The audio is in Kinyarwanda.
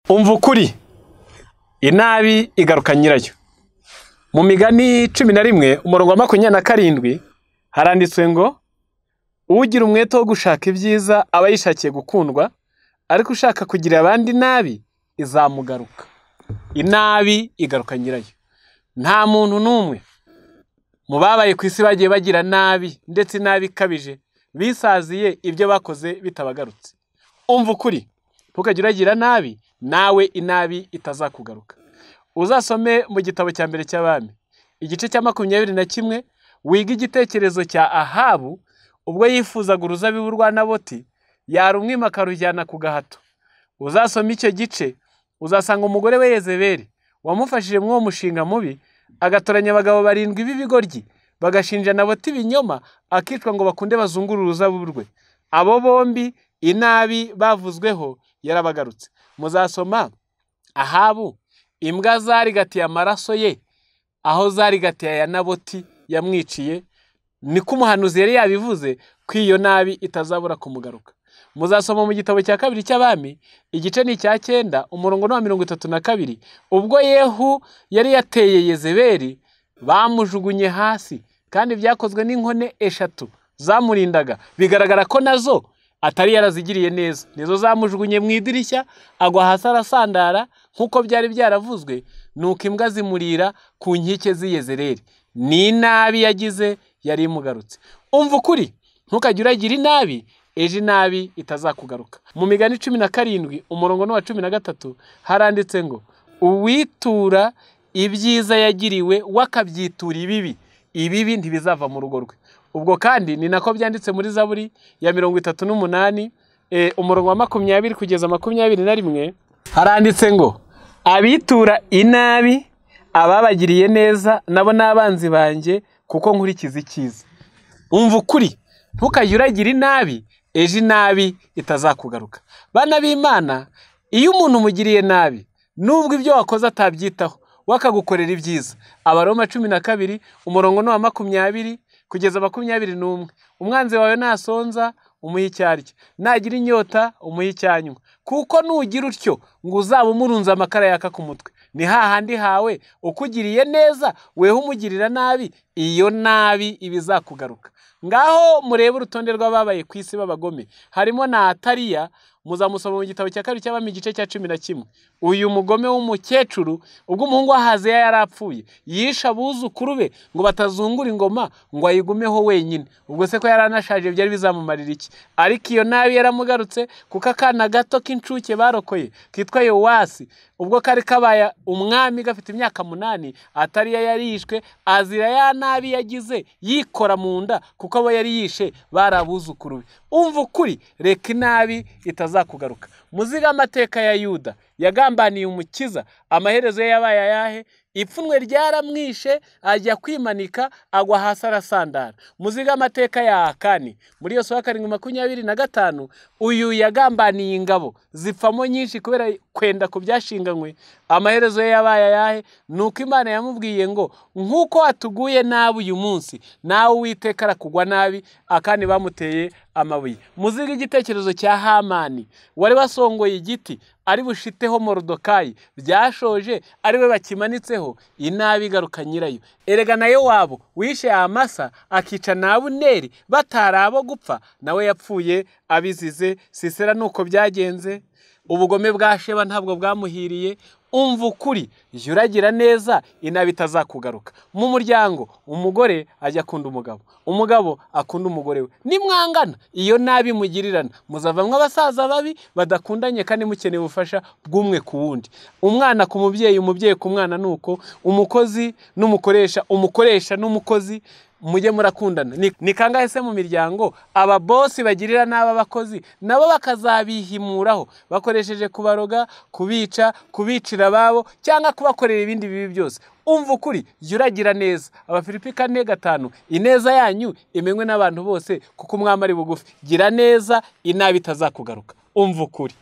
Umva ukuri, inabi igaruka nyirayo. Mu migani 11 umurongo wa 27 haranditswe ngo ugira umwete wo gushaka ibyiza aba yishakiye gukundwa, ariko ushaka kugira abandi nabi izamugaruka. Inabi igaruka nyirayo. Nta muntu n'umwe mu babaye ku isi bagiye bagira nabi, ndetse nabi ikabije, bisaziye ibyo bakoze bitabagarutse. Umva ukuri, ntukajye uragira nabi, nawe inabi itazakugaruka. Uzasome mu gitabo cya mbere cy'Abami igice cya 21, wiga igitekerezo cya Ahabu ubwo yifuzaga uruzabibu rwa Naboti, yarumwima akarujyana ku gahato. Uzasome icyo gice, uzasanga umugore we Yezebeli wamufashije muri uwo mushinga mubi, agatoranya abagabo 7 b'ibigoryi bagashinja Naboti ibinyoma, akicwa ngo bakunde bazungure uruzabibu rwe. Abo bombi inabi bavuzweho yarabagarutse. Muzasoma Ahabu imbwa zarigatiye amaraso ye aho zarigatiye aya Naboti yamwiciye, niko umuhanuzi yari yabivuze ko iyo nabi itazabura kumugaruka. Muzasoma mu gitabo cya kabiri cy'Abami igice ni icya 9 umurongo wa 32, ubwo Yehu yari yateye Yezebeli bamujugunye hasi, kandi byakozwe n'inkone 3 zamurindaga, bigaragara ko nazo atari yarazigiriye neza. Nizo zamujugunye mu idirishya agwa hasi arasandara nkuko byari byaravuzwe, nuko imbwa zimurira ku nkike z'Yezereli. Ni inabi yagize yari imugarutse. Umva ukuri, ntukajye uragira inabi, ejo inabi itazakugaruka. Mu migani 17 umurongo wa 13 haranditse ngo uwitura ibyiza yagiriwe wakabyitura ibibi, ibibi ntibizava mu rugo rwe. Ubwo kandi ni nako byanditse muri Zaburi ya 38 umurongo wa 20 kugeza 21, haranditse ngo abitura inabi ababagiriye neza nabo n'abanzi banjye, kuko nkurikiza icyiza. Umva ukuri, ntukajye uragira inabi, ejo inabi itazakugaruka. Bana b'Imana, iyo umuntu umugiriye nabi, nubwo ibyo wakoze atabyitaho, wakagukorera ibyiza. Abaroma 12 umurongo wa 20 kugeza 21, umwanzi wawe nasonza umuhe icyo arya, nagira inyota umuhe icyo anywa, kuko nugira utyo ngo uzaba umurunze amakara yaka ku mutwe. Ni hahandi hawe ukugiriye neza weho umugirira nabi, iyo nabi ibizakugaruka. Ngaho murebe urutonde rw'ababaye ku isi b'abagome, harimo na Atariya. Muzamusoma mu gitabo cya kabiri cy'Abami igice cya 11. Uyu mugome w'umukecuru ubwo umuhungu wa Ahaziya yarapfuye, yishe abuzukuru be ngo batazungura ingoma ngo ayigumeho wenyine. Ubwo se ko yaranashaje byari bizamumarira iki? Ariko iyo nabi yaramugarutse, kuko akana gato k'incuke barokoye kitwa Yowasi, ubwo kari kabaye umwami gafite imyaka 8, Atariya yarishwe azira ya nabi yagize yikora mu nda, kuko abo yari yishe bari abuzukuru be. Umva ukuri, reka inabi itazakugaruka. Muziga amateka ya Yuda yagambaniye umukiza, amaherezo ye yabaye ayahe? Ipfunwe ryaramwishe ajya kwimanika agwa hasi arasandara. Muziga amateka ya Akani muri Yosuwa 7:25, uyu yagambaniye ingabo zipfamo nyinshi kubera kwenda ku byashinganywe, amaherezo ye yabaye ayahe? Nuko Imana yamubwiye ngo nkuko watuguye nabi uyu munsi, nawe Uwiteka arakugwa nabi. Akani bamuteye amabuye. Muziga igitekerezo cya Hamani wari wasongoye igiti ari bushiteho Morudokayi, byashoje ari we bakimanitseho, inabi igaruka nyirayo. Erega nayo wabo wishe Amasa akica na Abuneri batari abo gupfa, nawe yapfuye abizize. Sisera nuko byagenze. Ubugome bwa Sheba ntabwo bwamuhiriye. Umva ukuri, jya uragira neza, inabi itazakugaruka. Mu muryango umugore ajya akunda umugabo, umugabo akunda umugore we. Nimwangana iyo nabi mugirirana, muzavamwo abasaza babi badakundanye kandi mukeneye ubufasha bw'umwe ku wundi. Umwana ku mubyeyi, umubyeyi ku mwana nuko, umukozi n'umukoresha, umukoresha n'umukozi, mujye murakundana. Ni kangahe se mu miryango ababosi bagirira nabi abakozi, nabo bakazabihimuraho bakoresheje kubaroga, kubica, kubicira ababo cyangwa kubakorera ibindi bibi byose. Umva ukuri, jya uragira neza. Abafilipi 4:5, ineza yanyu imenywe n'abantu bose, kuko umwami ari bugufi. Gira neza, inabi itazakugaruka. Umva ukuri.